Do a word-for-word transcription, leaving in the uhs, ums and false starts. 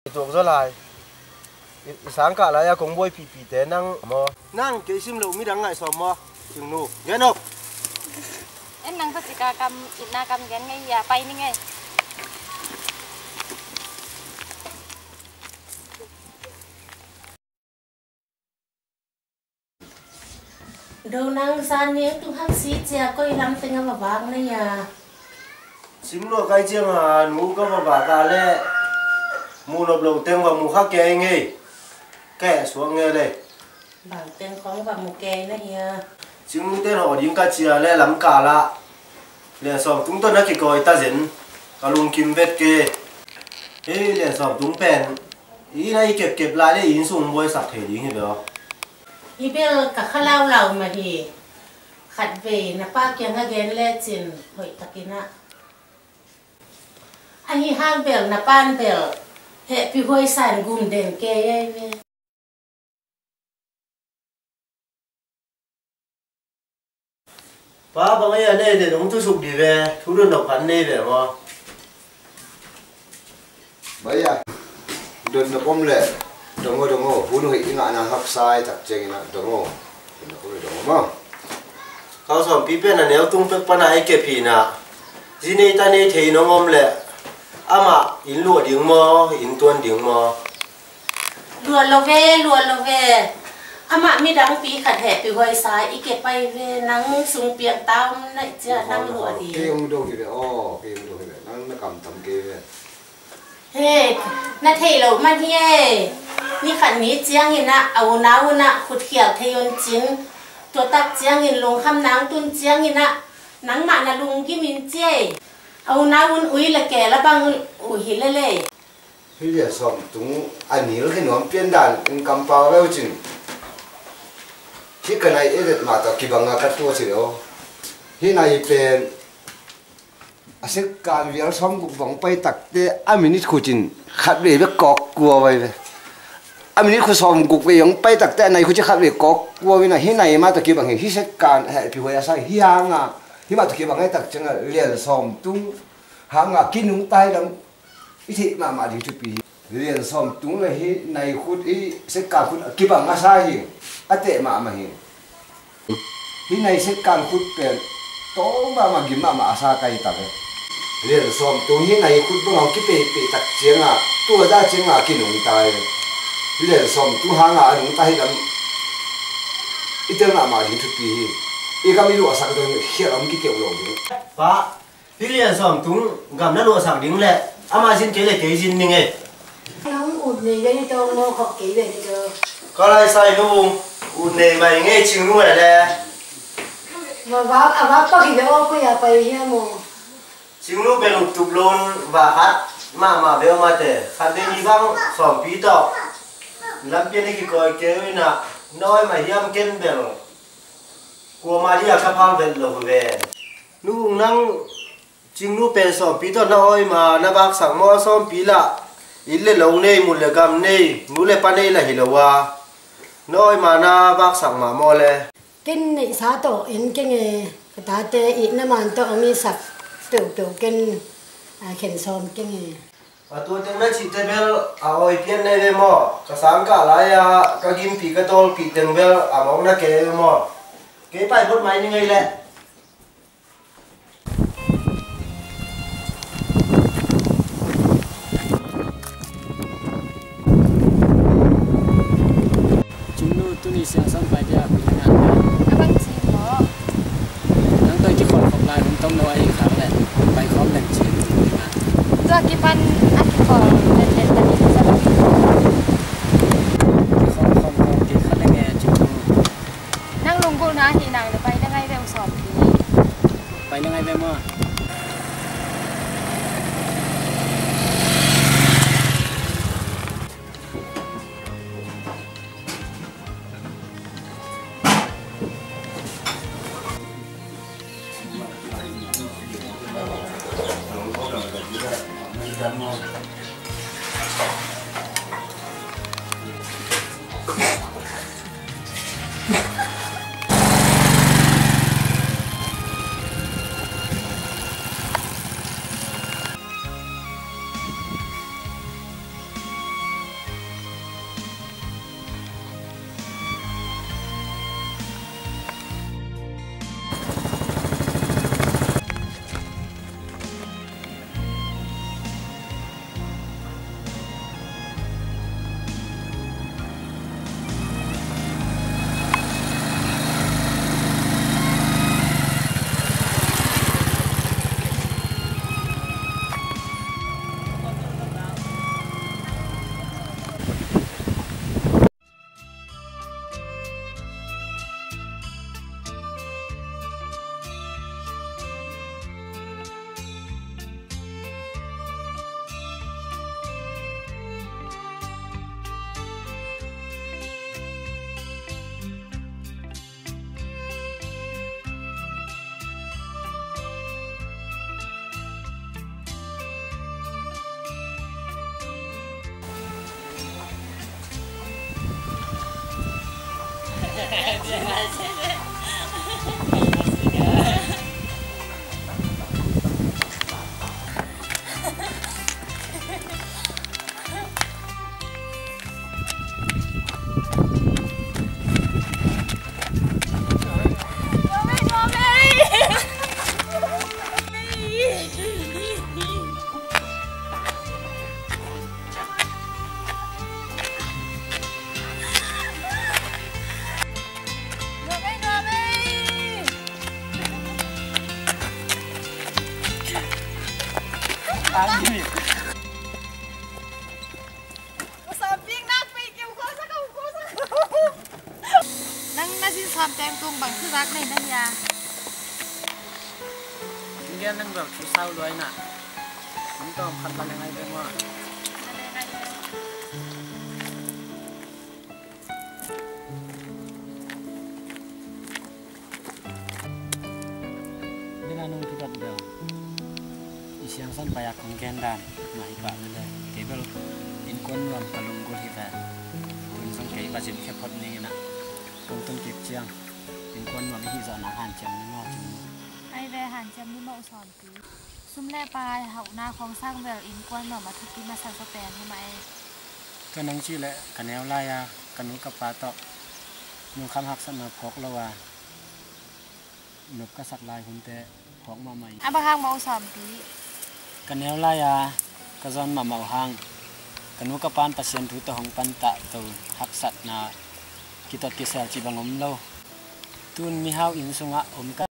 I tuak zaw lai. I, i sangkah lai-a kong buaipihpihte nang maw? Nang kei sim loh midang ngaihsawm maw? Cingnu, gen aw. En nang tawh sika kam, itna kam gen ngei hi a, pai ni ngei. Do nang, zan ni tung hak si cia koi lam teng a va vak na hia? Sim lua kai ciang a nu ka va vak a leh mu nop lo teng va mu kha kei ngei. Ka heh suak ngei lei. Bang teng khong va mu kei na hia? Cingnu ten hawh ding ka cia leh lam kal ah Lian Sawm Tung tawh na kikawi ta zen. Ka lungkim vet kei. Hei, Lian Sawm Tung pen i inn ah i kepkep lai leh i inn sung buaisak thei ding hi lo. Hi bel ka kha laulau mah hi. Khatvei na pa kiang a gen lecin hoih takin ah. Ahi hang bel na pan bel hehpih huai sa in gum den kei ei ve. Pa, bang ei a nei den hong tusuk di ve, thu dotnop khat nei ve maw? Bai a, dotnop om leh dong aw, dong aw, hun hoih i ngahna haksa i tak ciangin ah dong aw, dotnop om leh dong aw maw? Khau Sawmpi pen a neu tung pek pan a i kep hi na, zi nei ta nei thei nong om leh amah inn luah ding maw, inn tuan ding maw? Luah lo ve, luah lo ve. Amah midangpi khat hehpih huai sa i kep ai ve, nang sung piang ta om naih ciah nang luah ding. Kei hong do hi ve aw, kei hong do hi ve. Nang na kamtam kei ve. He, na theih loh man hi e. Ni khat ni ciangin ah a unau un ah khutkhial thei un cin. Tua tak ciangin lungkham nang tun ciangin ah nangmah na lunggim in ci e. A unau un ui le keel a bang uh hi lel e. Hi Lian Sawm Tung a nil khe nuam pian dan in kampau veu cin. Hi ka nai edet mah tawh kibang a ka tua ci lo. Hi nai pen a sekkan vial sawmguk bang pai takte a minit khucin khat vei bek kawk kua vai ve. A minit khu sawmguk vei bang pai takte a nai khuci khat vei kawk kua vina hi nai mah tawh kibang hi, hi sekkan hehpih huai a sa hi hanga hi mah tawh kibang a hi tak cianga Lian Sawm Tung hanga kinungta hi lam i theih mahmah ding thupi hi. Lian Sawm Tung le hi nai khut hi sekkan khut a kibang a sa hi, a teh mahmah hi. Hi nai sekkan khut pen tawng mahmah gim mahmah a sa kai ta ve. Lian Sawm Tung hi nai khut bang a kipeipei tak cianga tua da cianga kinungta hi. Lian Sawm Tung hanga a nungta hi lam i tel mahmah ding thupi hi. I gam i luahsak dong hi khial om kikeuh lo ding. Pa, hi Lian Sawm Tung gam na luahsak ding le ama zin kei le kei zin ning ei. Nang ut nei ve ni tawh maw, khawh kei ve ni tawh. Ka lai sai nu ut nei mai ngei Cingnu e le. Va vak a vak pak hi ve aw, koi a pai hiam aw? Cingnu bel ut tup lon va khat mahmah ve aw mate, khat ve ni bang Sawmpi tawh lampian i kikawi kei uh inah na awi mah hiam ken bel. Kuamah dia ka phal vet lo ve. Nu nang Cingnu pen Sawmpi tawh na awi ma na vaksak maw? Sawmpi lah inn le lo nei, mun le gam nei, nu le pa nei lah hi lo a, na awi ma na vaksak mah maw le? Ken neihsa tawh en keng e, ka tate itna man tawh hong itsak peuhpeuh ken a khen sawm keng e. A tua teng na cihte bel a awi pian nei ve maw? Ka sangkah lai-a ka gimpi ka tawlpih teng bel a mawkna kei ve maw? Kei pai phot mai ni ngei leh. Cingnu tuni siangsan pai dia hui na. A bang ci maw? Nang tawh i kikhawlkhop lai hun tom lo ahi khak leh pai khawm leng ci. Tua kipan a kikhawl letlet ta ding sa lo. Kikhawlkhop khawm kei kha leng e Cingnu. Nang lunggulhna ahi nang le pai le ngai ve uh Sawmpi. Pai le ngai ve maw? Nang na sin sawm teng tung bang thuzak nei na hia? Nang gen nang bel thu sau luai na. Nang tawm khat la le ngai ve maw? Dena nong thudat bel i siangsan pai-a kong gen dan mah hi pah lele. Kei bel innkuan nuam ka lunggulh hi ve. Tun zong kei va zin khia phot ning in ah, kong tun kik ciang innkuan nuam i hih zawh nang hanciam ni maw, cin maw? Ai ve, hanciam ni maw, u sawm. Sum le pai hauhna khawng sang bel innkuan nuam a thupi masa zaw pen hi mah ei. Tua nang cih leh ka neu lai-a ka nu ka pa tawh lungkham haksatna phawk lo a, nop ka sak lai hunte phawk mahmah hi. A bang hang maw, u sawmpi? Ka neu lai-a ka zawn mahmah uh hang ka nu ka pan Pasian thu tawh hong pantah to, haksatna kitot kisel cih bang om lo. Tun mihau inn sungah om ka